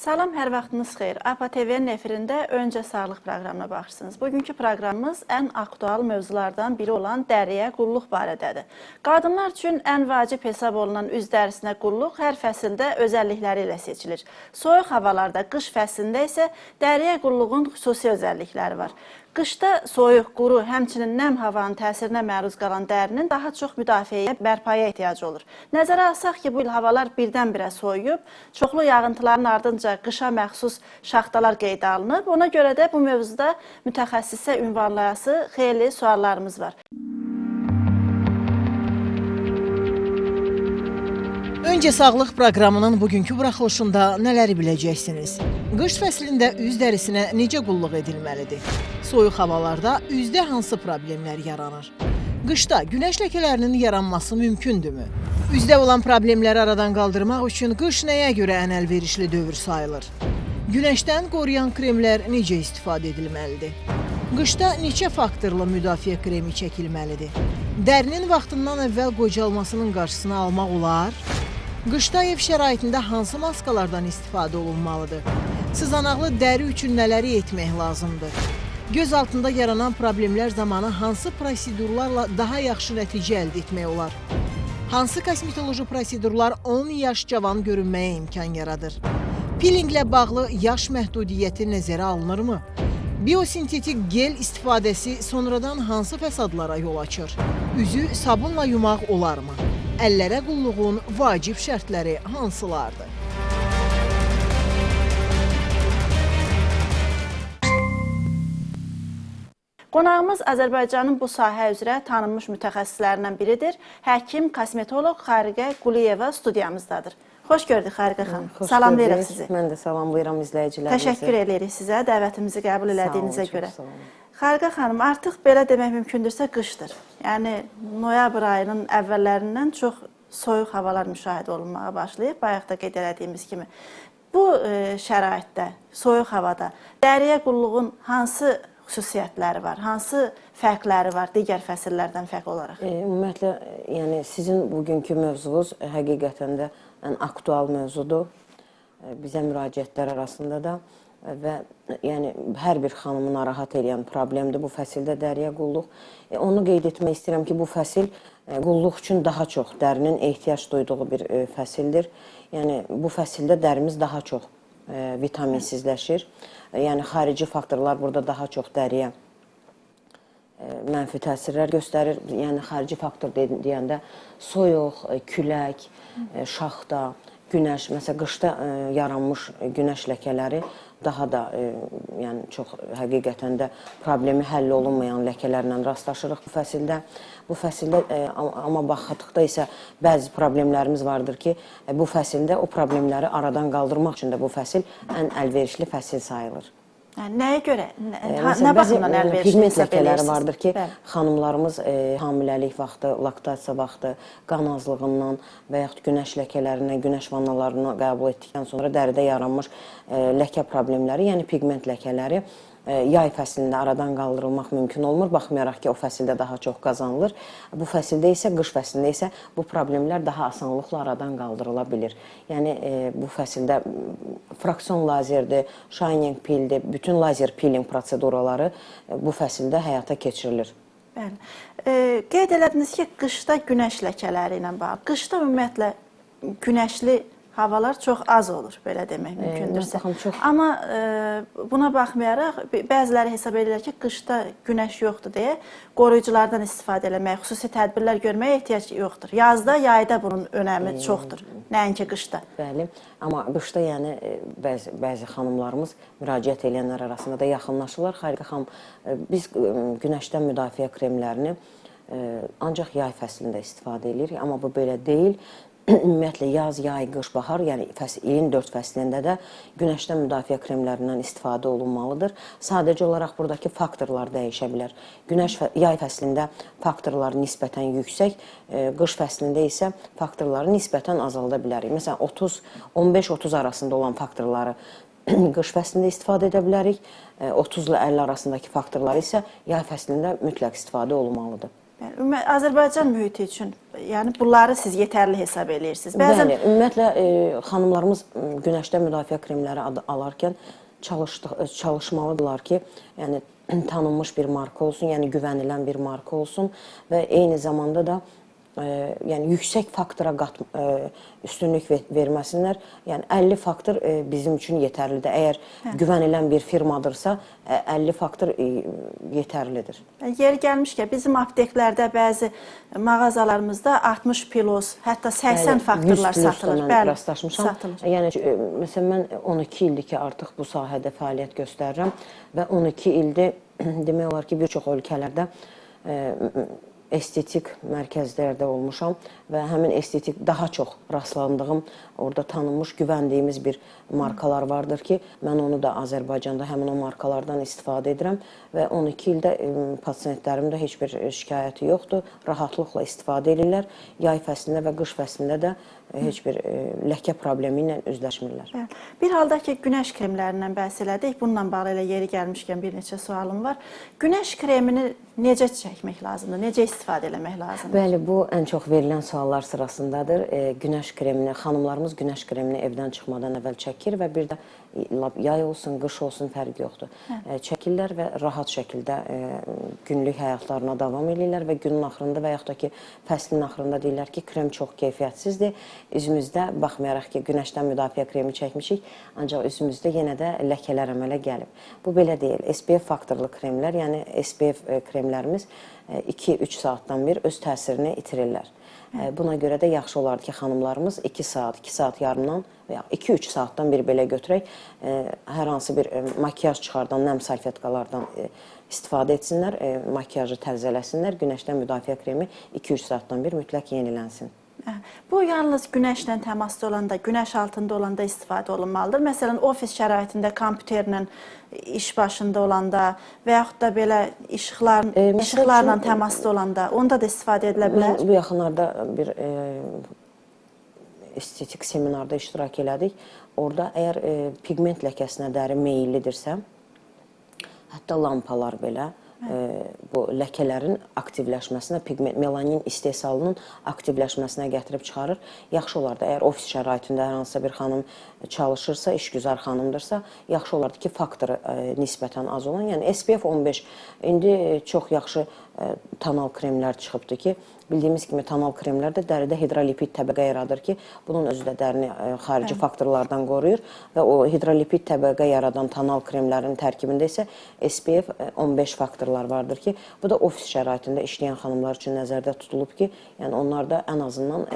Salam, hər vaxtınız xeyir. APA TV-nin efirində Öncə Sağlıq proqramına baxırsınız. Bugünkü proqramımız ən aktual mövzulardan biri olan dəriyə qulluq barədədir. Qadınlar üçün ən vacib hesab olunan üz dərisinə qulluq hər fəsildə özəllikləri ilə seçilir. Soyuq havalarda, qış fəslində isə dəriyə qulluğun xüsusi özəllikləri var. Qışda soyuq, quru, həmçinin nəm havanın təsirinə məruz qalan dərinin daha çox müdafiəyə, bərpaya ehtiyacı olur. Nəzərə alsaq ki, bu il havalar birdən-birə soyuyub, çoxlu yağıntıların ardınca qışa məxsus şaxtalar qeydə alınıb. Ona görə də bu mövzuda mütəxəssisə ünvanlayası xeyli suallarımız var. Öncə Sağlıq proqramının bugünkü buraxılışında nələri biləcəksiniz? Qış fəslində üz dərisinə necə qulluq edilməlidir? Soyuq havalarda üzdə hansı problemlər yaranır? Qışda günəş ləkələrinin yaranması mümkündürmü? Üzdə olan problemləri aradan qaldırmaq üçün qış nəyə görə ən əlverişli dövr sayılır? Günəşdən qoruyan kremlər necə istifadə edilməlidir? Qışda neçə faktorlu müdafiə kremi çəkilməlidir? Dərinin vaxtından əvvəl qocalmasının qarşısını almaq olar? Qışda ev şəraitində hansı maskalardan istifadə olunmalıdır? Sızanaqlı dəri üçün nələri etmək lazımdır? Göz altında yaranan problemlər zamanı hansı prosedurlarla daha yaxşı nəticə əldə etmək olar? Hansı kosmetoloji prosedurlar 10 yaş cavan görünməyə imkan yaradır? Pilinglə bağlı yaş məhdudiyyəti nəzərə alınırmı? Biosintetik gel istifadəsi sonradan hansı fəsadlara yol açır? Üzü sabunla yumaq olarmı? Əllərə qulluğun vacib şərtləri hansılardır? Qonağımız Azərbaycanın bu sahə üzrə tanınmış mütəxəssislərindən biridir. Həkim, kosmetoloq Xariqə Quliyeva studiyamızdadır. Xoş gördük Xariqə xanım. Xoş Salamlayırıq gördük. sizi. Mən də salamlayıram izləyicilərimizi. Təşəkkür edirik sizə dəvətimizi qəbul elədiyinizə Sağ olun, görə. çox sağ olun. Xariqə xanım, artıq belə demək mümkündürsə qışdır. Yəni noyabr ayının əvvəllərindən çox soyuq havalar müşahidə olunmağa başlayıb, bayaq da qeyd elədiyimiz kimi. Bu şəraitdə, soyuq havada dəriyə qulluğun hansı xüsusiyyətləri var, hansı fərqləri var digər fəsillərdən fərqli olaraq? Ümumiyyətlə, yəni sizin bugünkü mövzunuz həqiqətən də ən aktual mövzudur. Bizə müraciətlər arasında da və yəni hər bir xanımı narahat eləyən problemdir bu fəsildə dəriyə qulluq. Onu qeyd etmək istəyirəm ki, bu fəsil qulluq üçün daha çox dərinin ehtiyac duyduğu bir fəsildir. Yəni bu fəsildə dərimiz daha çox vitaminsizləşir. Yəni xarici faktorlar burada daha çox dəriyə mənfi təsirlər göstərir. Yəni xarici faktor deyəndə soyuq, külək, şaxta, günəş, məsələn qışda yaranmış günəş ləkələri daha da yəni çox həqiqətən də problemi həll olunmayan ləkələrlə rastlaşırıq bu fəsildə. Bu fəsildə amma baxdıqda isə bəzi problemlərimiz vardır ki, bu fəsildə o problemləri aradan qaldırmaq üçün də bu fəsil ən əlverişli fəsil sayılır. Yəni nəyə görə, Məsələn, nə bəzi baxımdan əlverişli pigment hesab ləkələri edirsiniz? vardır ki, Bəli. xanımlarımız hamiləlik vaxtı, laktasiya vaxtı, qan azlığından və yaxud günəş ləkələrindən, günəş vannalarını qəbul etdikdən sonra dəridə yaranmış ləkə problemləri, yəni pigment ləkələri yay fəslində aradan qaldırılmaq mümkün olmur. Baxmayaraq ki, o fəsildə daha çox qazanılır. Bu fəsildə isə, qış fəslində isə bu problemlər daha asanlıqla aradan qaldırıla bilir. Yəni bu fəsildə fraksion lazerdir, shining pildir, bütün lazer peeling proseduraları bu fəsildə həyata keçirilir. Bəli. Qeyd elədiniz ki, qışda günəş ləkələri ilə bağlı. Qışda ümumiyyətlə günəşli havalar çox az olur, belə demək mümkündürsə. Baxım, çox- Amma buna baxmayaraq bəziləri hesab edirlər ki, qışda günəş yoxdur deyə qoruyuculardan istifadə eləmək, xüsusi tədbirlər görməyə ehtiyac yoxdur. Yazda, yayda bunun önəmi çoxdur, nəinki qışda. Bəli, amma qışda yəni bəzi xanımlarımız müraciət edənlər arasında da yaxınlaşırlar. Xariqə xanım, biz günəşdən müdafiə kremlərini ancaq yay fəslində istifadə edirik, amma bu belə deyil. Ümumiyyətlə yaz, yay, qış, bahar, yəni ilin 4 fəslində də günəşdən müdafiə kremlərindən istifadə olunmalıdır. Sadəcə olaraq buradakı faktorlar dəyişə bilər. Yay fəslində faktorlar nisbətən yüksək, qış fəslində isə faktorları nisbətən azalda bilərik. Məsələn, 30, 15-30 arasında olan faktorları qış fəslində istifadə edə bilərik. 30 ilə 50 arasındakı faktorları isə yay fəslində mütləq istifadə olunmalıdır. Bəli, Azərbaycan mühiti üçün, yəni bunları siz yetərli hesab eləyirsiniz. Bəzən Bəli, ümumiyyətlə xanımlarımız günəşdən müdafiə kremləri alarkən çalışmalıdırlar ki, yəni tanınmış bir marka olsun, yəni güvənilən bir marka olsun və eyni zamanda da yəni yüksək faktora üstünlük verməsinlər. Yəni 50 faktor bizim üçün yetərlidir. Əgər güvənilən bir firmadırsa, 50 faktor yetərlidir. Yeri gəlmişkən bizim apteklərdə bəzi mağazalarımızda 60 plus, hətta 80 Bəli, faktorlar 100 plus da satılır. mən Bəli, rastlaşmışam. satılır. Yəni məsələn mən 12 ildir ki, artıq bu sahədə fəaliyyət göstərirəm və 12 ildir demək olar ki, bir çox ölkələrdə estetik mərkəzlərdə olmuşam və həmin estetik daha çox rastlandığım, orada tanınmış, güvəndiyimiz bir markalar vardır ki, mən onu da Azərbaycanda həmin o markalardan istifadə edirəm və 12 ildə pasientlərimdə heç bir şikayəti yoxdur, rahatlıqla istifadə edirlər. Yay fəslində və qış fəslində də heç bir ləkə problemi ilə üzləşmirlər. Bəli. Bir halda ki, günəş kremlərindən bəhs elədik. Bununla bağlı elə yeri gəlmişkən bir neçə sualım var. Günəş kremini necə çəkmək lazımdır? Necə istifadə eləmək lazımdır? Bəli, bu ən çox verilən suallar sırasındadır. Günəş kremini, xanımlarımız günəş kremini evdən çıxmadan əvvəl çəkir və bir də lap yay olsun, qış olsun fərqi yoxdur. Çəkirlər və rahat şəkildə günlük həyatlarına davam eləyirlər və günün axırında və yaxud da ki, fəslin axırında deyirlər ki, krem çox keyfiyyətsizdir. Üzümüzdə baxmayaraq ki, günəşdən müdafiə kremi çəkmişik, ancaq üzümüzdə yenə də ləkələr əmələ gəlib. Bu belə deyil. SPF faktorlu kremlər, yəni SPF kremlərimiz 2-3 saatdan bir öz təsirini itirirlər. Buna görə də yaxşı olardı ki, xanımlarımız 2 saat, 2 saat yarımdan və ya 2-3 saatdan bir belə götürək, hər hansı bir makiyaj çıxardan nəm salfetkalardan istifadə etsinlər, makiyajı təzələsinlər, günəşdən müdafiə kremi 2-3 saatdan bir mütləq yenilənsin. Bu yalnız günəşlə təmasda olanda, günəş altında olanda istifadə olunmalıdır. Məsələn, ofis şəraitində kompüterlə iş başında olanda və yaxud da belə işıqlarla təmasda olanda onda da istifadə edilə bilər. Mən bu yaxınlarda bir estetik seminarda iştirak elədik. Orada əgər piqment ləkəsinə dəri meyillidirsə, hətta lampalar belə bu ləkələrin aktivləşməsinə, pigment, melanin istehsalının aktivləşməsinə gətirib çıxarır. Yaxşı olardı, əgər ofis şəraitində hər hansısa bir xanım çalışırsa, işgüzar xanımdırsa, yaxşı olardı ki, faktoru nisbətən az olan, yəni SPF 15 indi çox yaxşı tonal kremlər çıxıbdır ki, bildiyimiz kimi tonal kremlər də dəridə hidrolipid təbəqə yaradır ki, bunun özü də dərini xarici faktorlardan qoruyur və o hidrolipid təbəqə yaradan tonal kremlərin tərkibində isə SPF 15 faktorlar vardır ki, bu da ofis şəraitində işləyən xanımlar üçün nəzərdə tutulub ki, yəni onlar da ən azından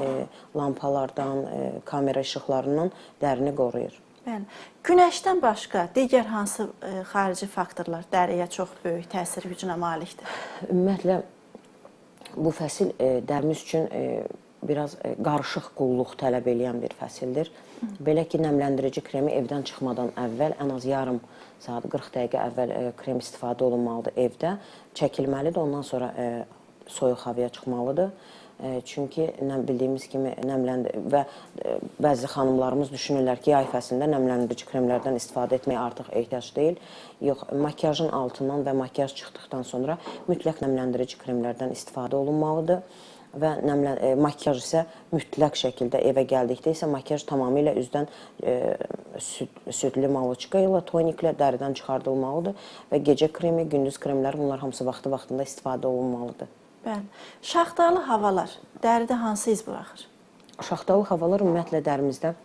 lampalardan, kamera işıqlarından dərini qoruyur. Bəli. Günəşdən başqa digər hansı xarici faktorlar dəriyə çox böyük təsir gücünə malikdir? Ümumiyyətlə, bu fəsil dərimiz üçün biraz qarışıq qulluq tələb eləyən bir fəsildir. Belə ki, nəmləndirici kremi evdən çıxmadan əvvəl ən az yarım saat, 40 dəqiqə əvvəl krem istifadə olunmalıdır evdə, çəkilməlidir, ondan sonra soyuq havaya çıxmalıdır. Çünki bildiyimiz kimi və bəzi xanımlarımız düşünürlər ki, yay fəslində nəmləndirici kremlərdən istifadə etməyə artıq ehtiyac deyil. Yox, makiyajın altından və makiyaj çıxdıqdan sonra mütləq nəmləndirici kremlərdən istifadə olunmalıdır. Və makiyaj isə mütləq şəkildə evə gəldikdə isə makiyaj tamamilə üzdən südlü maloçka ilə, toniklə dəridən çıxardılmalıdır və gecə kremi, gündüz kremləri bunlar hamısı vaxtı-vaxtında istifadə olunmalıdır. Bəli. Şaxtalı havalar dəridə hansı iz buraxır? Şaxtalı havalar ümumiyyətlə dərimizdə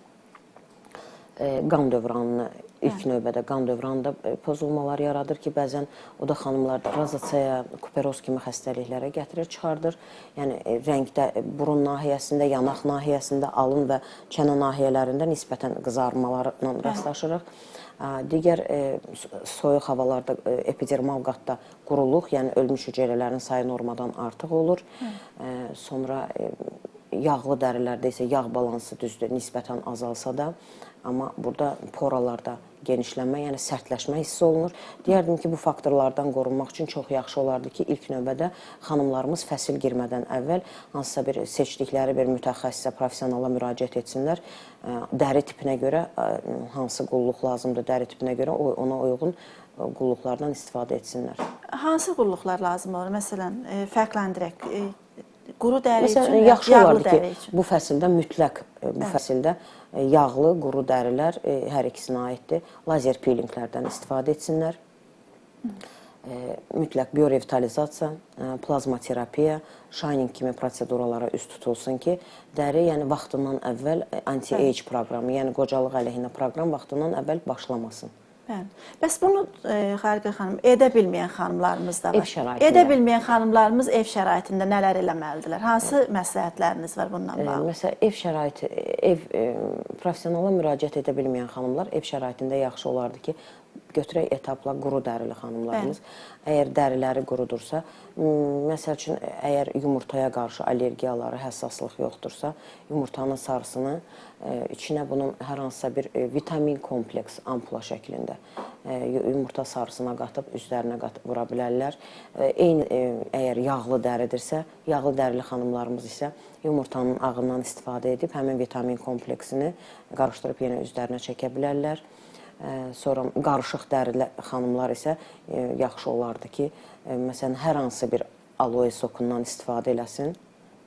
qan dövranını, ilk növbədə qan dövranında pozulmalar yaradır ki, bəzən o da xanımlarda rozasiya, kuperoz kimi xəstəliklərə gətirir, çıxardır. Yəni rəngdə, burun nahiyəsində, yanaq nahiyəsində, alın və çənə nahiyələrində nisbətən qızarmalarla rastlaşırıq. Digər soyuq havalarda epidermal qatda quruluq, yəni ölmüş hüceyrələrin sayı normadan artıq olur. Sonra yağlı dərilərdə isə yağ balansı düzdür, nisbətən azalsa da, amma burada poralarda genişlənmə, yəni sərtləşmə hiss olunur. Deyərdim ki, bu faktorlardan qorunmaq üçün çox yaxşı olardı ki, ilk növbədə xanımlarımız fəsil girmədən əvvəl hansısa bir seçdikləri bir mütəxəssisə, professionala müraciət etsinlər. Dəri tipinə görə hansı qulluq lazımdır, dəri tipinə görə ona uyğun qulluqlardan istifadə etsinlər. Hansı qulluqlar lazım olur? Məsələn, fərqləndirək. Quru dəri Məsələn, üçün, yaxşı yağlı olardı ki, dəri üçün. bu fəsildə mütləq bu fəsildə yağlı, quru dərilər hər ikisinə aiddir. Lazer peelinglərdən istifadə etsinlər. Mütləq biorevitalizasiya, plazmaterapiya, shining kimi proseduralara üz tutulsun ki, dəri, yəni vaxtından əvvəl anti-age proqramı, yəni qocalıq əleyhinə proqram vaxtından əvvəl başlamasın. Bəli. Bəs bunu Xariqə xanım, edə bilməyən xanımlarımız da var. Ev şəraitində. Edə bilməyən xanımlarımız ev şəraitində nələr eləməlidirlər? Hansı məsləhətləriniz var bununla bağlı? Məsələn, ev şəraiti, ev professionala müraciət edə bilməyən xanımlar ev şəraitində yaxşı olardı ki, götürək etapla quru dərili xanımlarımız. Əgər dəriləri qurudursa, məsəl üçün, əgər yumurtaya qarşı allergiyaları, həssaslıq yoxdursa, yumurtanın sarısını içinə bunun hər hansısa bir vitamin kompleks ampula şəklində yumurta sarısına qatıb üzlərinə qatıb vura bilərlər. Eyni əgər yağlı dəridirsə, yağlı dərili xanımlarımız isə yumurtanın ağından istifadə edib həmin vitamin kompleksini qarışdırıb yenə üzlərinə çəkə bilərlər. Sonra qarışıq dərili xanımlar isə yaxşı olardı ki, məsələn, hər hansı bir aloe sokundan istifadə eləsin.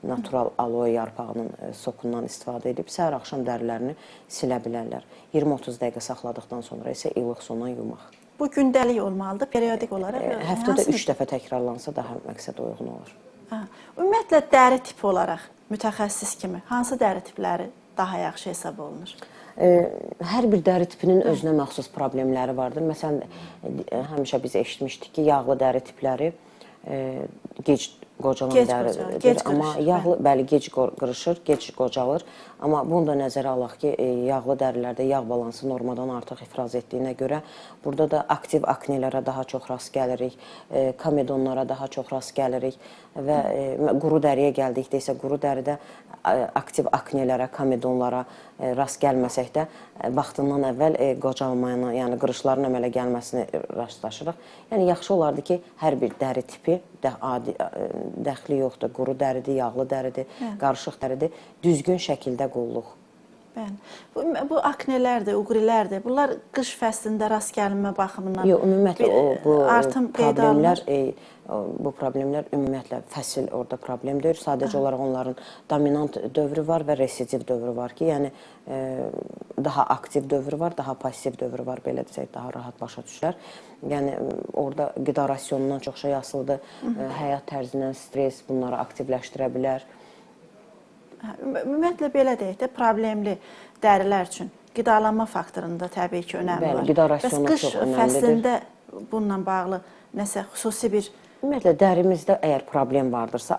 Natural aloe yarpağının sokundan istifadə edib səhər axşam dərilərini silə bilərlər. 20-30 dəqiqə saxladıqdan sonra isə ilıq sona yumaq. Bu gündəlik olmalıdır, periodik olaraq. Həftədə 3 dəfə təkrarlansa daha məqsədə uyğun olar. Ümumiyyətlə dəri tipi olaraq mütəxəssis kimi hansı dəri tipləri daha yaxşı hesab olunur? Hər bir dəri tipinin özünə məxsus problemləri vardır. Məsələn, həmişə biz eşitmişdik ki, yağlı dəri tipləri gec qocalan dəridir. Gec amma yağlı, bəli, gec qırışır, gec qocalır. Amma bunu da nəzərə alaq ki, yağlı dərilərdə yağ balansı normadan artıq ifraz etdiyinə görə burada da aktiv aknelərə daha çox rast gəlirik, komedonlara daha çox rast gəlirik və quru dəriyə gəldikdə isə quru dəridə aktiv aknelərə, komedonlara rast gəlməsək də vaxtından əvvəl qocalmayana, yəni qırışların əmələ gəlməsini rastlaşırıq. Yəni yaxşı olardı ki, hər bir dəri tipi dəxli yoxdur, quru dəridir, yağlı dəridir, qarışıq dəridir, düzgün şəkildə qulluq. Bəli. Bu aknelərdir, uqrilərdir. Bunlar qış fəslində rast gəlinmə baxımından. Yox, ümumiyyətlə bu artım problemlər, bu problemlər ümumiyyətlə fəsil orada problem deyil. Sadəcə olaraq onların dominant dövrü var və residiv dövrü var ki, yəni daha aktiv dövrü var, daha pasiv dövrü var, belə desək daha rahat başa düşər. Yəni orada qida rasionundan çox şey asılıdır, həyat tərzindən stres bunları aktivləşdirə bilər. Ümumiyyətlə belə deyək də, problemli dərilər üçün qidalanma faktorunda təbii ki, önəmi Bəli, var. Qida rasionu Bəs qış çox önəmlidir. Fəslində bununla bağlı nəsə xüsusi bir... Ümumiyyətlə, dərimizdə əgər problem vardırsa,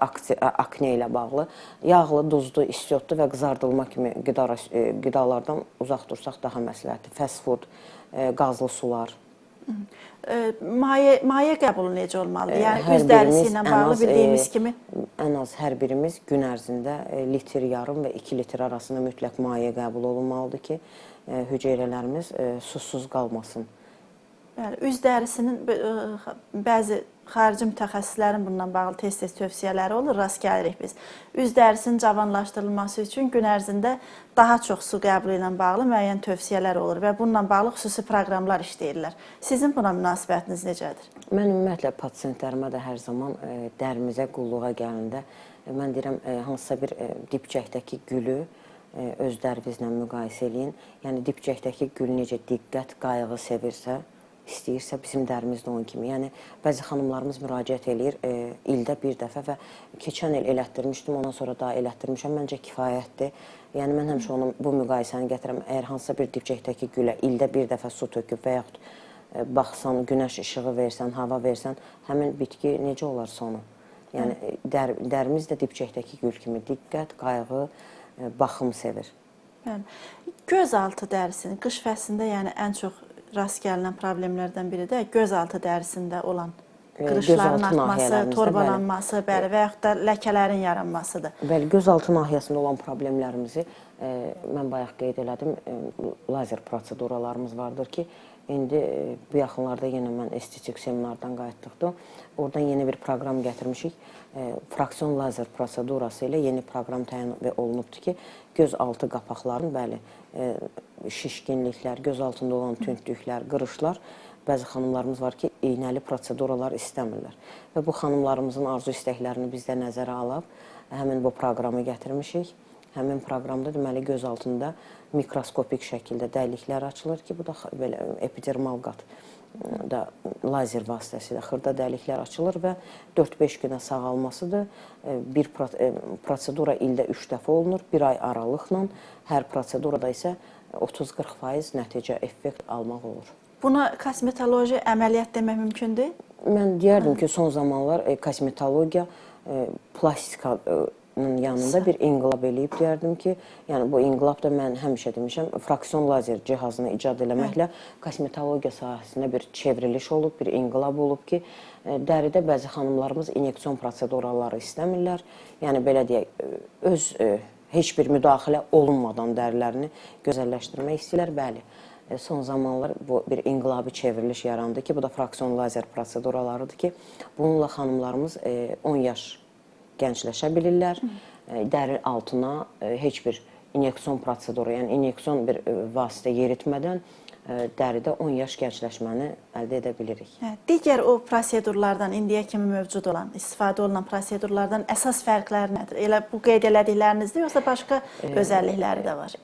akne ilə bağlı, yağlı, duzlu, istiotlu və qızardılma kimi qidalardan uzaq dursaq daha məsləhətdir. Fast food, qazlı sular. Maye qəbulu necə olmalıdır? Yəni, üz dərisi ilə bağlı bildiyimiz kimi? Ən az hər birimiz gün ərzində litr yarım və 2 litr arasında mütləq maye qəbul olunmalıdır ki, hüceyrələrimiz susuz qalmasın. Bəli, üz dərisinin bəzi xarici mütəxəssislərin bununla bağlı tez-tez tövsiyələri olur, rast gəlirik biz. Üz dərisinin cavanlaşdırılması üçün gün ərzində daha çox su qəbulu ilə bağlı müəyyən tövsiyələr olur və bununla bağlı xüsusi proqramlar işləyirlər. Sizin buna münasibətiniz necədir? Mən ümumiyyətlə pasientlərimə də hər zaman dərimizə qulluğa gələndə mən deyirəm, hansısa bir dipçəkdəki gülü öz dərinizlə müqayisə eləyin. Yəni dipçəkdəki gül necə diqqət, qayğı sevirsə, istəyirsə bizim dərimiz də onun kimi. Yəni bəzi xanımlarımız müraciət eləyir ildə bir dəfə və keçən il elətdirmişdim, ondan sonra daha elətdirmişəm. Məncə kifayətdir. Yəni mən həmişə onun bu müqayisəni gətirəm. Əgər hansısa bir dipçəkdəki gülə ildə bir dəfə su töküb və yaxud baxsan, günəş işığı versən, hava versən, həmin bitki necə olar sonu? Yəni dərimiz də dipçəkdəki gül kimi diqqət, qayğı, baxım sevir. Bəli. Gözaltı dərisinin qış fəslində, yəni ən çox rast gəlinən problemlərdən biri də gözaltı dərisində olan qırışların artması, torbalanması, bəli, və yaxud da ləkələrin yaranmasıdır. Bəli, gözaltı nahiyəsində olan problemlərimizi Mən bayaq qeyd elədim, lazer proseduralarımız vardır ki, indi bu yaxınlarda yenə mən estetik seminardan qayıtdıqda oradan yeni bir proqram gətirmişik. Fraksion lazer prosedurası ilə yeni proqram təyin olunubdur ki, göz altı qapaqların, bəli, şişkinliklər, göz altında olan tündlüklər, qırışlar, bəzi xanımlarımız var ki, iynəli proseduralar istəmirlər. Və bu xanımlarımızın arzu istəklərini biz də nəzərə alıb həmin bu proqramı gətirmişik. Həmin proqramda deməli göz altında mikroskopik şəkildə dəliklər açılır ki, bu da belə epidermal qat da lazer vasitəsilə xırda dəliklər açılır və 4-5 günə sağalmasıdır. Bir prosedura ildə 3 dəfə olunur, bir ay aralıqla. Hər prosedurada isə 30-40% nəticə, effekt almaq olur. Buna kosmetoloji əməliyyat demək mümkündür? Mən deyərdim ki, son zamanlar kosmetologiya plastikanın yanında bir inqilab eləyib deyərdim ki, yəni bu inqilab da mən həmişə demişəm, fraksion lazer cihazını icad eləməklə kosmetologiya sahəsində bir çevriliş olub, bir inqilab olub ki, dəridə bəzi xanımlarımız inyeksion proseduraları istəmirlər. Yəni belə deyək, öz heç bir müdaxilə olunmadan dərilərini gözəlləşdirmək istəyirlər. Bəli. Son zamanlar bu bir inqilabi çevriliş yarandı ki, bu da fraksion lazer proseduralarıdır ki, bununla xanımlarımız 10 yaş gəncləşə bilirlər. Dəri altına heç bir inyeksion proseduru, yəni inyeksion bir vasitə yeritmədən dəridə 10 yaş gəncləşməni əldə edə bilirik. Digər o prosedurlardan indiyə kimi mövcud olan, istifadə olunan prosedurlardan əsas fərqləri nədir? Elə bu qeyd elədiklərinizdir, yoxsa başqa özəllikləri də var?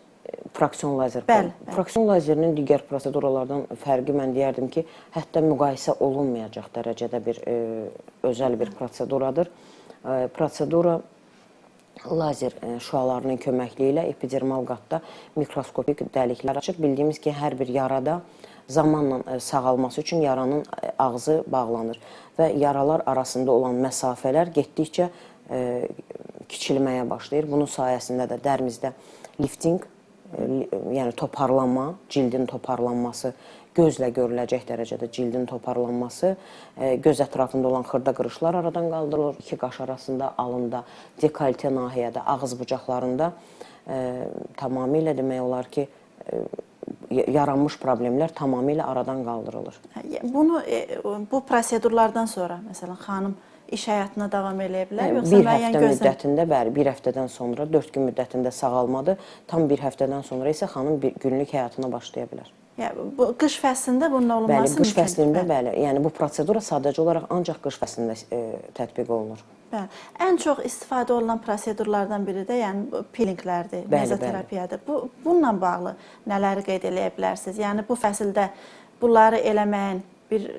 Fraksion lazer. Bəli, bəli. Fraksion lazerinin digər proseduralardan fərqi mən deyərdim ki, hətta müqayisə olunmayacaq dərəcədə bir özəl bir proseduradır. Prosedura lazer şüalarının köməkliyi ilə epidermal qatda mikroskopik dəliklər açır. Bildiyimiz ki, hər bir yarada zamanla sağalması üçün yaranın ağzı bağlanır və yaralar arasında olan məsafələr getdikcə kiçilməyə başlayır. Bunun sayəsində də dərimizdə lifting, yəni toparlanma, cildin toparlanması, gözlə görüləcək dərəcədə cildin toparlanması, göz ətrafında olan xırda qırışlar aradan qaldırılır, iki qaş arasında, alında, dekolte nahiyədə, ağız bucaqlarında tamamilə demək olar ki, yaranmış problemlər tamamilə aradan qaldırılır. Bunu bu prosedurlardan sonra məsələn xanım iş həyatına davam eləyə bilər, yoxsa bir həftə müddətində, bəli, bir həftədən sonra, 4 gün müddətində sağalmadı. Tam bir həftədən sonra isə xanım bir günlük həyatına başlaya bilər. Yəni, bu qış fəslində bunun olunması bəli, qış fəslində, bəli. Yəni bu prosedura sadəcə olaraq ancaq qış fəslində tətbiq olunur. Bəli. Ən çox istifadə olunan prosedurlardan biri də yəni peelinglərdir, mezoterapiyadır. Bununla bağlı nələri qeyd eləyə bilərsiniz? Yəni bu fəsildə bunları eləməyin bir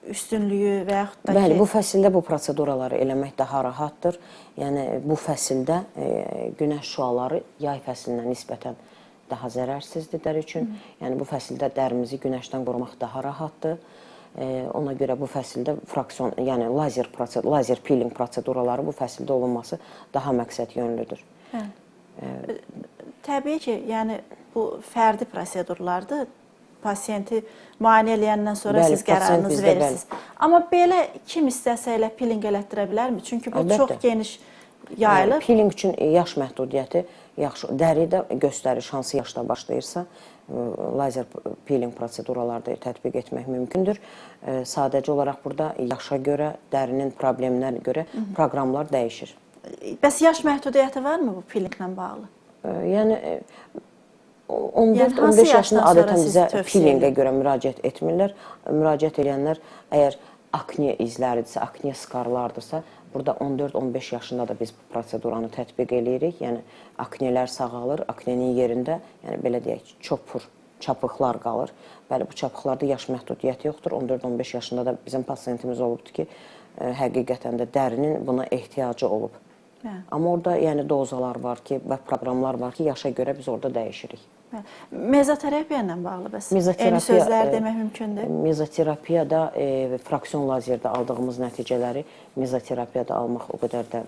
üstünlüyü və yaxud da bəli, bu fəsildə bu proseduraları eləmək daha rahatdır. Yəni bu fəsildə günəş şüaları yay fəslinə nisbətən daha zərərsizdir dəri üçün. Yəni bu fəsildə dərimizi günəşdən qorumaq daha rahatdır. Ona görə bu fəsildə fraksion, yəni lazer peeling proseduraları bu fəsildə olunması daha məqsəd yönlüdür. Bəli. Təbii ki, yəni bu fərdi prosedurlardır. Pasiyenti müayinə eləyəndən sonra bəli, siz qərarınızı verirsiniz. Bəli. Amma belə kim istəsə elə peeling elətdirə bilərmi? Çünki bu əlbəttə çox geniş yayılıb. Yəni, peeling üçün yaş məhdudiyyəti yaxşı. Dəridə göstəriş hansı yaşda başlayırsa, lazer peeling proseduralarda tətbiq etmək mümkündür. Sadəcə olaraq burada yaşa görə, dərinin probleminə görə proqramlar dəyişir. Bəs yaş məhdudiyyəti varmı bu peelinglə bağlı? Yəni 14-15 yaşında adətən bizə peelingə görə müraciət etmirlər. Müraciət edənlər əgər akne izləridirsə, akne skarlardırsa, burada 14-15 yaşında da biz bu proseduranı tətbiq eləyirik. Yəni aknelər sağalır, aknenin yerində, yəni belə deyək, çopur, çapıqlar qalır. Bəli, bu çapıqlarda yaş məhdudiyyəti yoxdur. 14-15 yaşında da bizim pasiyentimiz olubdur ki, həqiqətən də dərinin buna ehtiyacı olub. Bəli. Amma orada yəni dozalar var ki, və proqramlar var ki, yaşa görə biz orada dəyişirik. Bəli. Mezoterapiya ilə bağlı bəs eyni sözlər demək mümkündür? Mezoterapiyada fraksion lazerdə aldığımız nəticələri mezoterapiyada almaq o qədər də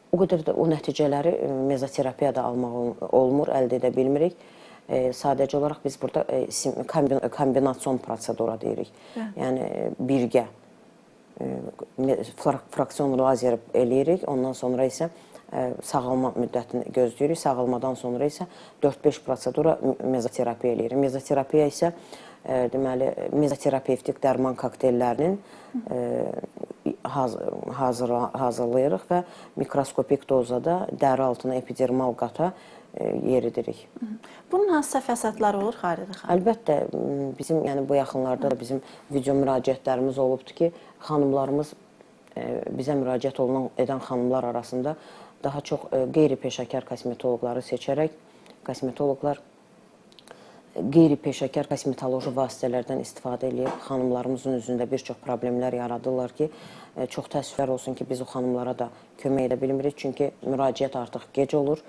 o qədər də o nəticələri mezoterapiyada almaq olmur, əldə edə bilmirik. Sadəcə olaraq biz burada kombinasiyon prosedura deyirik. Bəli. Yəni birgə Fraksion lazer eləyirik. Ondan sonra isə sağalma müddətini gözləyirik. Sağalmadan sonra isə 4-5 prosedura mezoterapiya eləyirik. Mezoterapiya isə deməli mezoterapevtik dərman kokteyllərinin hazırlayırıq və mikroskopik dozada dəri altına epidermal qata yeridirik. Bunun hansısa fəsadları olur Xariqə xanım? Əlbəttə, bizim, yəni bu yaxınlarda da bizim video müraciətlərimiz olubdur ki, xanımlarımız bizə müraciət edən xanımlar arasında daha çox qeyri-peşəkar kosmetoloqları seçərək kosmetoloqlar qeyri-peşəkar kosmetoloji vasitələrdən istifadə eləyib xanımlarımızın üzündə bir çox problemlər yaradırlar ki, çox təəssüflər olsun ki, biz o xanımlara da kömək edə bilmirik. Çünki müraciət artıq gec olur.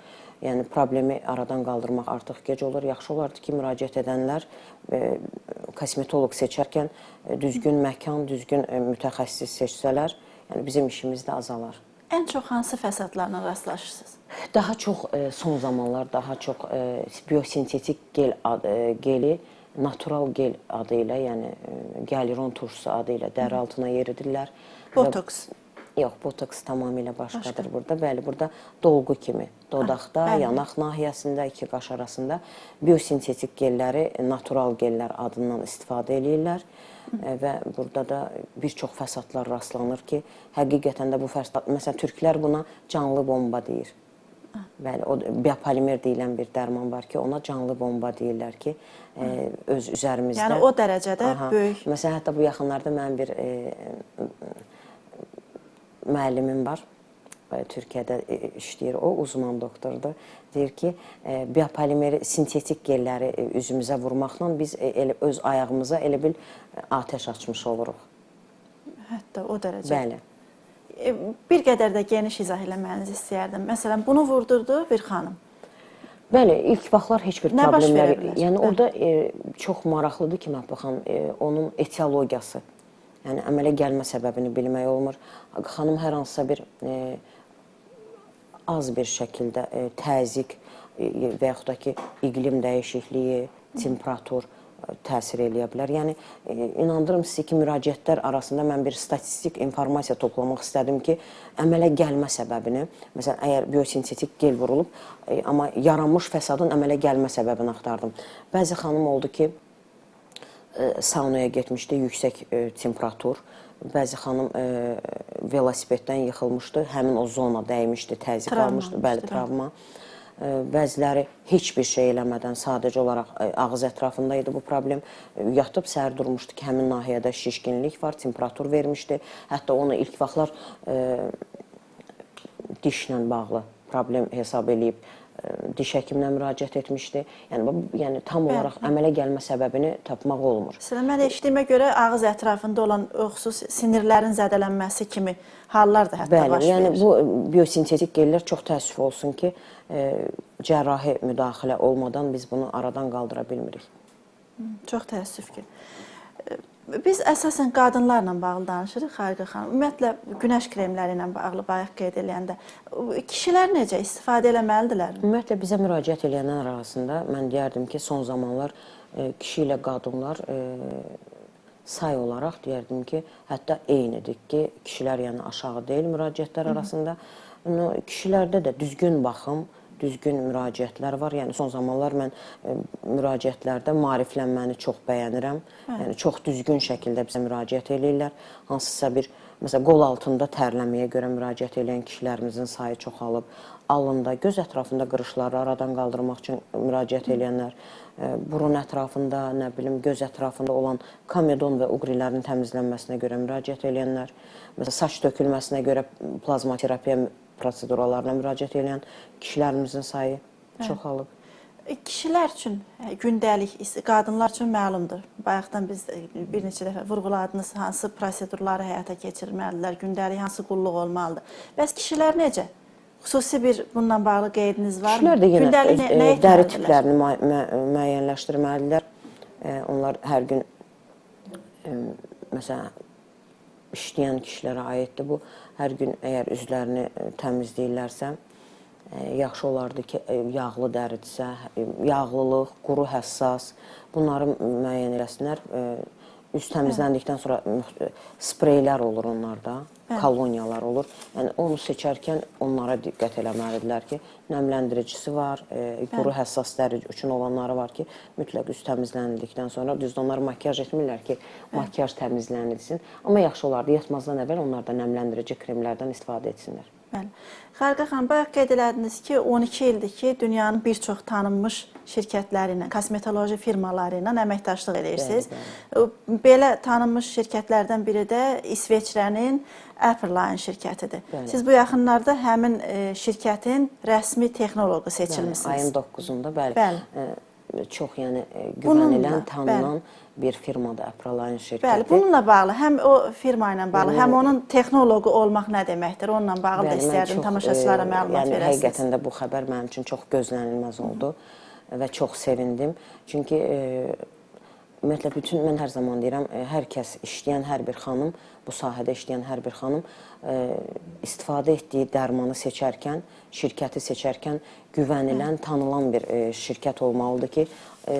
Yəni problemi aradan qaldırmaq artıq gec olur. Yaxşı olardı ki, müraciət edənlər kosmetoloq seçərkən düzgün məkan, düzgün mütəxəssis seçsələr, yəni bizim işimiz də azalar. Ən çox hansı fəsadlarla rastlaşırsınız? Daha çox son zamanlar daha çox biosintetik gel geli natural gel adı ilə, yəni gialuron turşusu adı ilə dəri altına yeridirlər. Botoks. Yox, botoks tamamilə başqadır burada. Bəli, burada dolğu kimi dodaqda, yanaq nahiyəsində, iki qaş arasında biosintetik gelləri natural gellər adından istifadə eləyirlər. Və burada da bir çox fəsadlar rastlanır ki, həqiqətən də bu fəsad, məsələn, türklər buna canlı bomba deyir. Bəli, o biopolimer deyilən bir dərman var ki, ona canlı bomba deyirlər ki, öz üzərimizdə. Yəni o dərəcədə böyük. Məsələn, hətta bu yaxınlarda mənim bir müəllimim var. Türkiyədə işləyir. O uzman doktordur. Deyir ki, biopolimeri sintetik gelləri üzümüzə vurmaqla biz elə öz ayağımıza elə bil atəş açmış oluruq. Hətta o dərəcə. Bəli. Bir qədər də geniş izah eləməyinizi istəyərdim. Məsələn, bunu vurdurdu bir xanım. Bəli, ilk vaxtlar heç bir Nə baş problemlər, verə bilər? Yəni orada çox maraqlıdır ki, Məhbə xanım, onun etiologiyası, yəni əmələ gəlmə səbəbini bilmək olmur. Xanım hər hansısa bir az bir şəkildə təzyiq və yaxud da ki, iqlim dəyişikliyi, temperatur təsir eləyə bilər. Yəni inandırım sizi ki, müraciətlər arasında mən bir statistik informasiya toplamaq istədim ki, əmələ gəlmə səbəbini, məsələn, əgər biosintetik gel vurulub, amma yaranmış fəsadın əmələ gəlmə səbəbini axtardım. Bəzi xanım oldu ki, saunaya getmişdi, yüksək temperatur. Bəzi xanım velosipeddən yıxılmışdı, həmin o zona dəymişdi, təzyiq almışdı, bəli, travma. Bəziləri heç bir şey eləmədən sadəcə olaraq ağız ətrafında idi bu problem. Yatıb səhər durmuşdu ki, həmin nahiyədə şişkinlik var, temperatur vermişdi. Hətta onu ilk vaxtlar dişlə bağlı problem hesab eləyib diş həkiminə müraciət etmişdi. Yəni tam olaraq əmələ gəlmə səbəbini tapmaq olmur. Məsələn, mən eşitdiyimə görə ağız ətrafında olan o xüsusi sinirlərin zədələnməsi kimi hallar da hətta baş verir. Yəni bu biosintetik gellər çox təəssüf olsun ki, cərrahi müdaxilə olmadan biz bunu aradan qaldıra bilmirik. Çox təəssüf ki. Biz əsasən qadınlarla bağlı danışırıq, Xariqə xanım. Ümumiyyətlə, günəş kremləri ilə bağlı bayaq qeyd eləyəndə kişilər necə istifadə eləməlidirlər? Ümumiyyətlə, bizə müraciət eləyənlər arasında mən deyərdim ki, son zamanlar kişi ilə qadınlar say olaraq deyərdim ki, hətta eynidir ki, kişilər yəni aşağı deyil müraciətlər arasında. Kişilərdə də düzgün baxım, düzgün müraciətlər var. Yəni son zamanlar mən müraciətlərdə maariflənməni çox bəyənirəm. Yəni çox düzgün şəkildə bizə müraciət eləyirlər. Hansısa bir, məsələn, qol altında tərləməyə görə müraciət eləyən kişilərimizin sayı çoxalıb. Alında, göz ətrafında qırışları aradan qaldırmaq üçün müraciət eləyənlər, burun ətrafında, nə bilim, göz ətrafında olan komedon və uqrilərin təmizlənməsinə görə müraciət eləyənlər, məsələn, saç tökülməsinə görə plazmaterapiya proseduralarına müraciət edən kişilərimizin sayı çoxalıb. Kişilər üçün gündəlik, qadınlar üçün məlumdur. Bayaqdan biz bir neçə dəfə vurğuladınız, hansı prosedurları həyata keçirməlidirlər, gündəlik hansı qulluq olmalıdır. Bəs kişilər necə? Xüsusi bir bununla bağlı qeydiniz varmı? Kişilər də yenə dəri tiplərini müəyyənləşdirməlidirlər. Onlar hər gün, məsələn, işləyən kişilərə aiddir bu. Hər gün əgər üzlərini təmizləyirlərsə, yaxşı olardı ki, yağlı dəridirsə, yağlılıq, quru həssas, bunları müəyyən eləsinlər. Üz təmizləndikdən sonra spreylər olur onlarda, koloniyalar olur. Yəni onu seçərkən onlara diqqət eləməlidirlər ki, nəmləndiricisi var, quru həssas dəri üçün olanları var ki, mütləq üz təmizləndikdən sonra, düzdür, onlar makiyaj etmirlər ki, makiyaj təmizlənilsin. Amma yaxşı olardı yatmazdan əvvəl onlar da nəmləndirici kremlərdən istifadə etsinlər. Bəli. Xariqə xanım, bayaq qeyd elədiniz ki, 12 ildir ki, dünyanın bir çox tanınmış şirkətləri ilə, kosmetoloji firmaları ilə əməkdaşlıq edirsiniz. Belə tanınmış şirkətlərdən biri də İsveçrənin Aperline şirkətidir. Bəli. Siz bu yaxınlarda həmin şirkətin rəsmi texnoloqu seçilmisiniz. Ayın 9-unda, bəli. Bəli. Çox yəni Bununla, güvənilən, tanınan bir firmadır Aperline şirkəti. Bəli, bununla bağlı, həm o firma ilə bağlı, həm onun texnoloqu olmaq nə deməkdir, onunla bağlı da Bəli, mən istərdim çox, tamaşaçılara məlumat yəni, verəsiniz. Həqiqətən də bu xəbər mənim üçün çox gözlənilməz oldu və çox sevindim. Çünki ümumiyyətlə bütün mən hər zaman deyirəm, hər kəs işləyən hər bir xanım, bu sahədə işləyən hər bir xanım istifadə etdiyi dərmanı seçərkən, şirkəti seçərkən güvənilən, tanınan bir şirkət olmalıdır ki,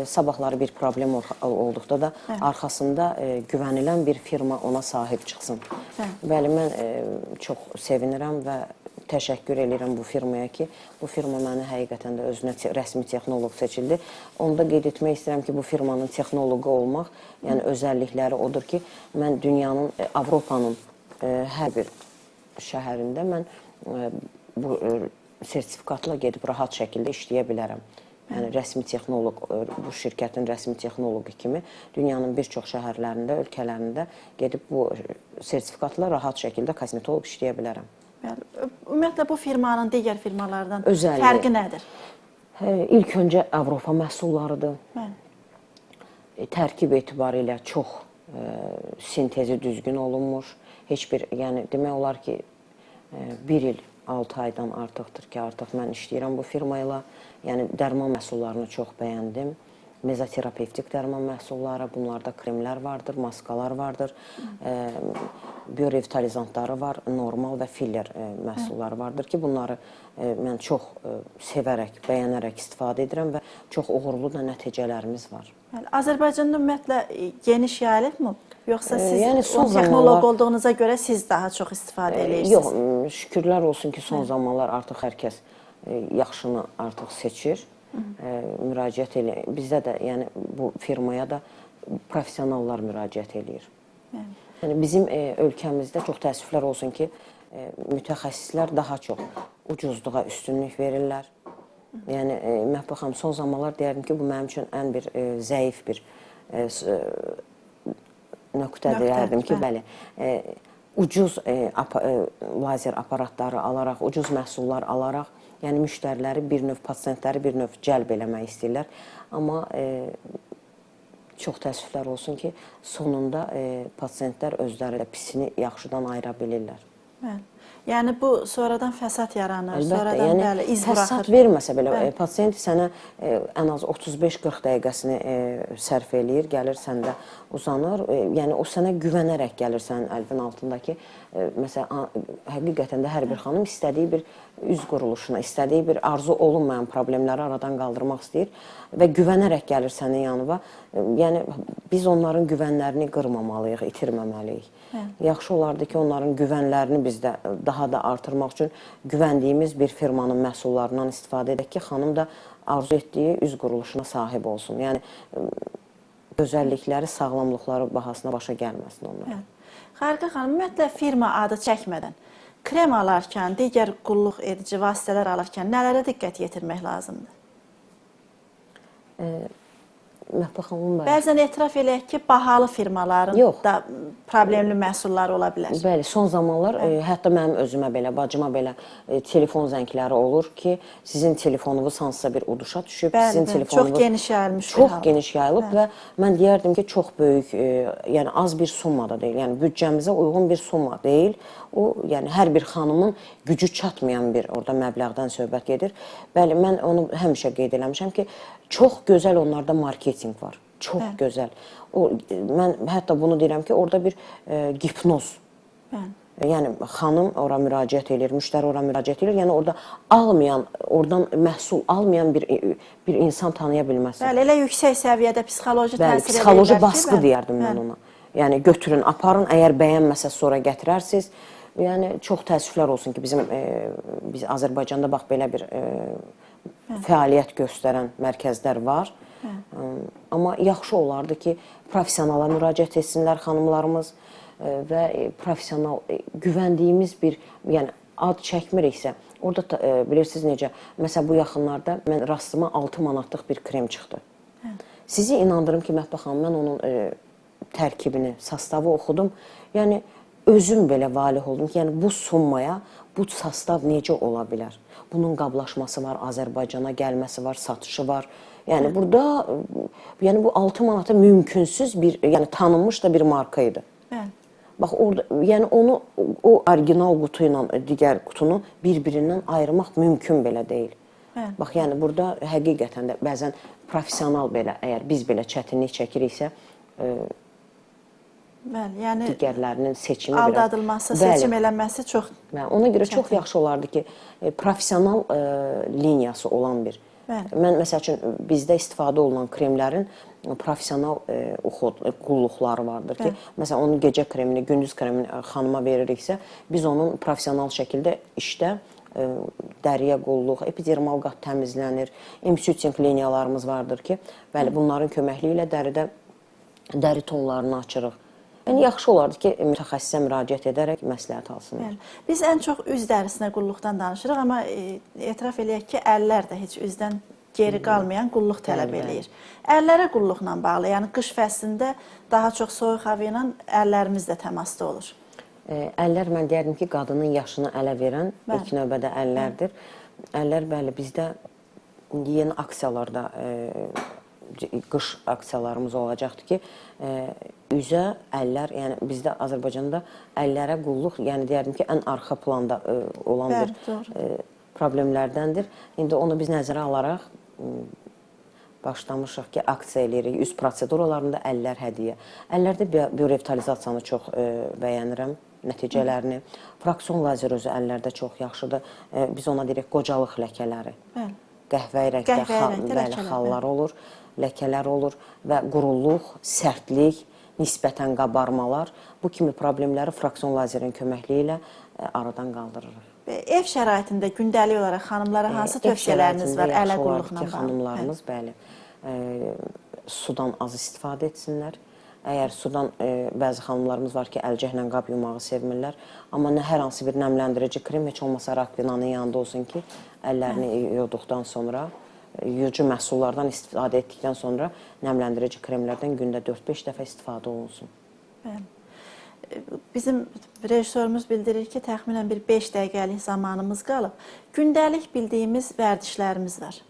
sabahları bir problem olduqda da arxasında güvənilən bir firma ona sahib çıxsın. Bəli, mən çox sevinirəm və təşəkkür eləyirəm bu firmaya ki, bu firma məni həqiqətən də özünə rəsmi texnoloq seçildi. Onu da qeyd etmək istəyirəm ki, bu firmanın texnoloqu olmaq, yəni özəllikləri odur ki, mən dünyanın, Avropanın hər bir şəhərində mən bu sertifikatla gedib rahat şəkildə işləyə bilərəm. Yəni rəsmi texnoloq, bu şirkətin rəsmi texnoloqu kimi dünyanın bir çox şəhərlərində, ölkələrində gedib bu sertifikatla rahat şəkildə kosmetoloq işləyə bilərəm. Bəli. Ümumiyyətlə bu firmanın digər firmalardan Özəlliyi. fərqi nədir? İlk öncə Avropa məhsullarıdır. Bəli. Tərkib etibarilə çox sintezi düzgün olunmuş. Heç bir, yəni demək olar ki, 1 il 6 aydan artıqdır ki, artıq mən işləyirəm bu firma ilə. Yəni dərman məhsullarını çox bəyəndim. Mezoterapevtik dərman məhsulları, bunlarda kremlər vardır, maskalar vardır, biorevitalizantları var, normal və filler məhsulları vardır ki, bunları mən çox sevərək, bəyənərək istifadə edirəm və çox uğurlu da nəticələrimiz var. Bəli. Azərbaycanda ümumiyyətlə geniş yayılıbmı? Yoxsa siz yəni son texnoloq olduğunuza görə siz daha çox istifadə edirsiniz? Yox, şükürlər olsun ki, son zamanlar artıq hər kəs yaxşını artıq seçir. Müraciət eləyir. Bizdə də, yəni bu firmaya da professionallar müraciət eləyir. Yəni bizim ölkəmizdə çox təəssüflər olsun ki, mütəxəssislər daha çox ucuzluğa üstünlük verirlər. Yəni Məhbə xanım, son zamanlar deyərdim ki, bu mənim üçün ən bir zəif bir nöqtə deyərdim ki, bəli. Ucuz lazer aparatları alaraq, ucuz məhsullar alaraq, yəni müştəriləri bir növ, pasientləri bir növ cəlb eləmək istəyirlər. Amma çox təəssüflər olsun ki, sonunda pasientlər özləri də pisini yaxşıdan ayıra bilirlər. Bəli. Yəni bu sonradan fəsad yaranır, Əlbəttə, sonradan yəni bəli, iz fəsad buraxır. verməsə belə Bəli. pasient sənə ən az 35-40 dəqiqəsini sərf eləyir, gəlir səndə uzanır. Yəni o sənə güvənərək gəlir sənin əlvin altındakı. Məsələn, həqiqətən də hər bir xanım istədiyi bir üz quruluşuna, istədiyi bir arzu olunmayan problemləri aradan qaldırmaq istəyir və güvənərək gəlir sənin yanına. Yəni biz onların güvənlərini qırmamalıyıq, itirməməliyik. Yaxşı olardı ki, onların güvənlərini biz də daha da artırmaq üçün güvəndiyimiz bir firmanın məhsullarından istifadə edək ki, xanım da arzu etdiyi üz quruluşuna sahib olsun. Yəni gözəllikləri, sağlamlıqları bahasına başa gəlməsin onlar. Bəli. Xariqə xanım, ümumiyyətlə firma adı çəkmədən krem alarkən, digər qulluq edici vasitələr alarkən nələrə diqqət yetirmək lazımdır? Məhbə xanım, bəli. Bəzən etiraf eləyək ki, bahalı firmaların Yox. da problemli məhsulları ola bilər. Bəli, son zamanlar hətta mənim özümə belə, bacıma belə telefon zəngləri olur ki, sizin telefonunuz hansısa bir uduşa düşüb, Bəli, sizin bəli. telefonunuz Çox geniş yayılmış bir Çox hal. geniş yayılıb və mən deyərdim ki, çox böyük, yəni az bir summa da deyil, yəni büdcəmizə uyğun bir summa deyil. O, yəni hər bir xanımın gücü çatmayan bir orada məbləğdən söhbət gedir. Bəli, mən onu həmişə qeyd eləmişəm ki, çox gözəl onlarda marketinq var. Çox gözəl. O mən hətta bunu deyirəm ki, orada bir hipnoz. Bəli. Yəni xanım ora müraciət eləyir, müştəri ora müraciət eləyir. Yəni orada almayan, oradan məhsul almayan bir insan tanıya bilməzsən. Bəli, elə yüksək səviyyədə psixoloji Bəli, təsir psixoloji eləyirlər ki, baskı bəli, deyərdim mən bəli. ona. Yəni götürün, aparın, əgər bəyənməsə sonra gətirərsiniz. Yəni çox təəssüflər olsun ki, bizim biz Azərbaycanda bax belə bir fəaliyyət göstərən mərkəzlər var. Amma yaxşı olardı ki, professionala müraciət etsinlər xanımlarımız və professional güvəndiyimiz bir, yəni ad çəkmiriksə, orada bilirsiniz necə, məsələn bu yaxınlarda mən rastıma 6 manatlıq bir krem çıxdı. Sizi inandırım ki, Məhbə xanım, mən onun tərkibini, sastavı oxudum. Yəni özüm belə valeh oldum ki, yəni bu summaya bu sastav necə ola bilər? Bunun qablaşması var, Azərbaycana gəlməsi var, satışı var. Yəni burada yəni bu 6 manata mümkünsüz bir, yəni tanınmış da bir marka idi. Bəli. Bax orada, yəni onu o orijinal qutu ilə digər qutunu bir-birindən ayırmaq mümkün belə deyil. Bəli. Bax yəni burada həqiqətən də bəzən professional belə, əgər biz belə çətinlik çəkiriksə, Bəli, yəni digərlərinin seçimi biraz aldadılması, seçim eləməsi çox. Bəli, ona görə çox yaxşı olardı ki, professional liniyası olan bir. Bəli. Mən məsəl üçün bizdə istifadə olunan kremlərin professional qulluqları vardır ki, məsələn onun gecə kremini, gündüz kremini xanıma veririksə, biz onun professional şəkildə işdə dəriyə qulluq, epidermal qat təmizlənir, emsüting liniyalarımız vardır ki, bəli, bunların köməkliyi ilə dəridə dəri tonlarını açırıq. Yəni yaxşı olardı ki, mütəxəssisə müraciət edərək məsləhət alsınlar. Bəli. Biz ən çox üz dərisinə qulluqdan danışırıq, amma etiraf eləyək ki, əllər də heç üzdən geri qalmayan qulluq tələb eləyir. Əllərə qulluqla bağlı, yəni qış fəslində daha çox soyuq hava ilə əllərimiz də təmasda olur. Əllər, mən deyərdim ki, qadının yaşını ələ verən Bəli. ilk növbədə əllərdir. Əllər, bəli, bizdə yeni aksiyalarda, qış aksiyalarımız olacaqdır ki, üzə əllər, yəni bizdə Azərbaycanda əllərə qulluq, yəni deyərdim ki, ən arxa planda olan Bəli, bir problemlərdəndir. İndi onu biz nəzərə alaraq başlamışıq ki, aksiya eləyirik. Üz proseduralarında əllər hədiyyə. Əllərdə biorevitalizasiyanı çox bəyənirəm, nəticələrini. Fraksion lazer özü əllərdə çox yaxşıdır. Biz ona deyirik qocalıq ləkələri. Bəli. Qəhvəyi rəngdə Qəhvəyi rəngdə ləkələr, xallar olur, ləkələr olur və quruluq, sərtlik, nisbətən qabarmalar, bu kimi problemləri fraksion lazerin köməkliyi ilə aradan qaldırırıq. Ev şəraitində gündəlik olaraq xanımlara hansı Ev tövsiyələriniz var şəraitində ələ yaxşı olardı qulluqla ki, bağlı? xanımlarımız, bəli, sudan az istifadə etsinlər. Əgər sudan bəzi xanımlarımız var ki, əlcəklə qab yumağı sevmirlər, amma nə hər hansı bir nəmləndirici krem heç olmasa rakvinanın yanında olsun ki, əllərini yuduqdan sonra, yuyucu məhsullardan istifadə etdikdən sonra nəmləndirici kremlərdən gündə 4-5 dəfə istifadə olunsun. Bəli. Bizim rejissorumuz bildirir ki, təxminən bir 5 dəqiqəlik zamanımız qalıb. Gündəlik bildiyimiz vərdişlərimiz var.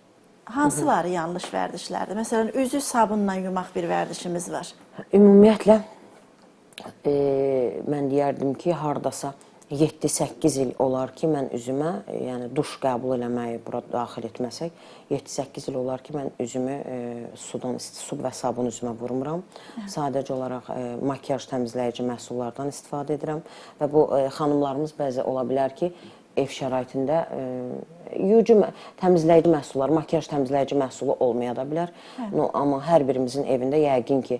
Hansıları yanlış vərdişlərdir? Məsələn, üzü sabunla yumaq bir vərdişimiz var. Ümumiyyətlə, mən deyərdim ki, hardasa 7-8 il olar ki, mən üzümə, yəni duş qəbul eləməyi bura daxil etməsək, 7-8 il olar ki, mən üzümü sudan, su və sabun üzümə vurmuram. Sadəcə olaraq makiyaj təmizləyici məhsullardan istifadə edirəm və bu xanımlarımız bəzi ola bilər ki, ev şəraitində yuyucu təmizləyici məhsullar, makiyaj təmizləyici məhsulu olmaya da bilər. No, amma hər birimizin evində yəqin ki,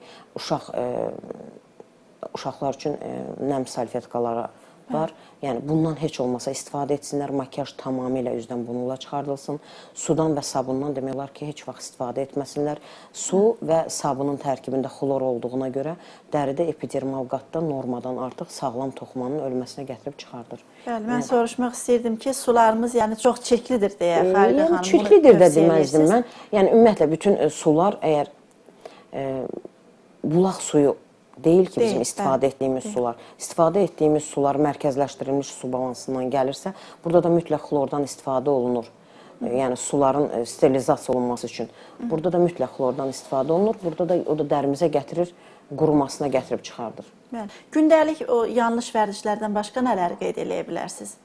uşaqlar üçün nəm salfetkaları var. Yəni bundan heç olmasa istifadə etsinlər. Makiyaj tamamilə üzdən bununla çıxardılsın. Sudan və sabundan demək olar ki, heç vaxt istifadə etməsinlər. Su və sabunun tərkibində xlor olduğuna görə dəridə epidermal qatda normadan artıq sağlam toxumanın ölməsinə gətirib çıxardır. Bəli, mən soruşmaq istəyirdim ki, sularımız yəni çox çirklidir deyə Xaliqə Yəni xanım bunu çirklidir də tövsiyə deməzdim edirsiniz. mən. Yəni ümumiyyətlə bütün sular əgər bulaq suyu deyil ki, bizim Deyil, istifadə bəli. etdiyimiz sular. İstifadə etdiyimiz sular mərkəzləşdirilmiş su balansından gəlirsə, burada da mütləq xlordan istifadə olunur. Yəni suların sterilizasiya olunması üçün. Burada da mütləq xlordan istifadə olunur. Burada da o da dərimizə gətirir, qurumasına gətirib çıxardır. Bəli. Gündəlik o yanlış vərdişlərdən başqa nələri qeyd eləyə bilərsiniz?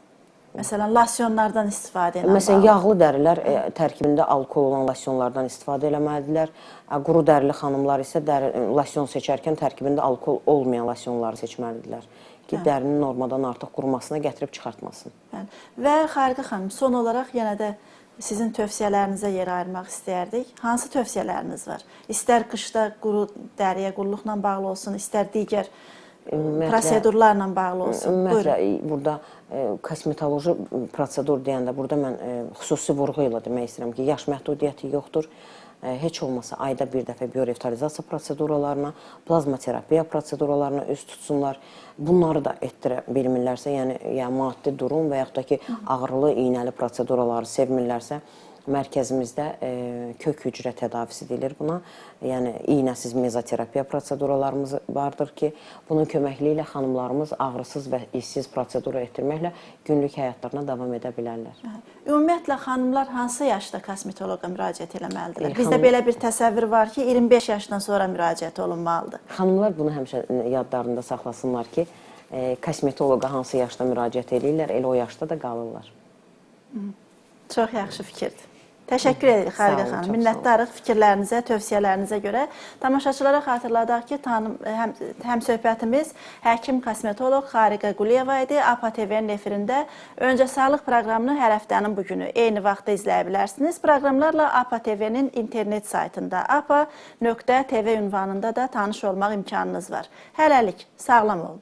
Məsələn, losyonlardan istifadə ilə Məsələn, bağlı. yağlı dərilər tərkibində alkol olan losyonlardan istifadə eləməlidirlər. Quru dərili xanımlar isə losyon seçərkən tərkibində alkol olmayan losyonları seçməlidirlər ki, dərinin normadan artıq qurumasına gətirib çıxartmasın. Bəli. Və Xaliqə xanım, son olaraq yenə də Sizin tövsiyələrinizə yer ayırmaq istəyərdik. Hansı tövsiyələriniz var? İstər qışda quru dəriyə qulluqla bağlı olsun, istər digər prosedurlarla bağlı olsun. Ümumiyyətlə burada kosmetoloji prosedur deyəndə burada mən xüsusi vurğu ilə demək istəyirəm ki, yaş məhdudiyyəti yoxdur. Heç olmasa ayda bir dəfə biorevitalizasiya proseduralarına, plazmaterapiya proseduralarına üz tutsunlar. Bunları da etdirə bilmirlərsə, yəni maddi durum və yaxud da ki, ağrılı, iynəli proseduraları sevmirlərsə, mərkəzimizdə kök hücrə tədavisi deyilir buna. Yəni iynəsiz mezoterapiya proseduralarımız vardır ki, bunun köməkliyi ilə xanımlarımız ağrısız və işsiz prosedura etdirməklə günlük həyatlarına davam edə bilərlər. Ümumiyyətlə xanımlar hansı yaşda kosmetoloqa müraciət eləməlidirlər? Bizdə belə bir təsəvvür var ki, 25 yaşdan sonra müraciət olunmalıdır. Xanımlar bunu həmişə yadlarında saxlasınlar ki, kosmetoloqa hansı yaşda müraciət eləyirlər, elə o yaşda da qalırlar. Çox yaxşı fikirdir. Təşəkkür edirik Xariqə xanım. Minnətdarıq fikirlərinizə, tövsiyələrinizə görə. Tamaşaçılara xatırladaq ki, həm söhbətimiz həkim kosmetoloq Xariqə Quliyeva idi. APA TV-nin efirində Öncə Sağlıq proqramını hər həftənin bu günü eyni vaxtda izləyə bilərsiniz. Proqramlarla APA TV-nin internet saytında apa.tv ünvanında da tanış olmaq imkanınız var. Hələlik sağlam olun.